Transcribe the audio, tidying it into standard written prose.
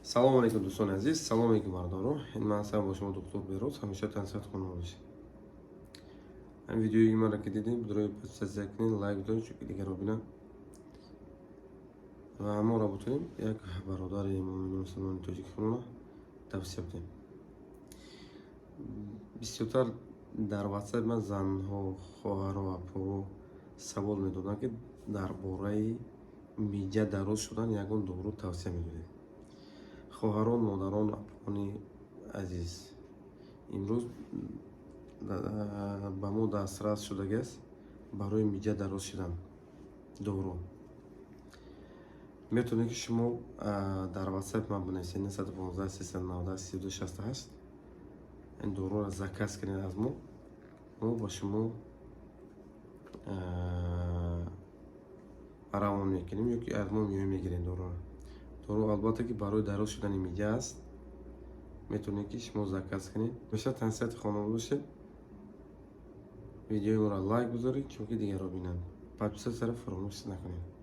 Салому алейкум, дӯстони азиз, салому алейкум, бародаро. Ин ман ҳастам бо шумо, доктор Бероз. Ҳамеша тансиҳат, хонум бошед. Ҳамин видеои маро ки дидем, бидрои подписаться кунед, лайк бидоред, чунки дигарро бинанд ва моро бутунем як бародари муъмини мусулмони тоҷики худро тавсия бидем. Бисёртар дар ватсап ман занҳо, хоҳару апоҳо савол медоданд, ки дар бораи миҷа дароз шудан ягон дору тавсия медодед. Хоҳарон, модарон, апони азиз, имрӯз ба мо дастрас шудагиаст барои миҷа дароз шудан дору. Метавонед, ки шумо дар ватсапи ман бинависед 915 390 32 68, ин доруро заказ кунед аз мо, мо ба шумо равон мекунем ё ки аз мо меоем, мегирем доруро. Дору, албатта, ки барои дароз шудани миҷа аст. Метавонед, ки шумо заказ кунед. Ҳамеша тансиҳати хонавода бошед. Видеои моро лайк гузоред, чунки дигарро бинанд. Подписаться ро фаромӯш накунед.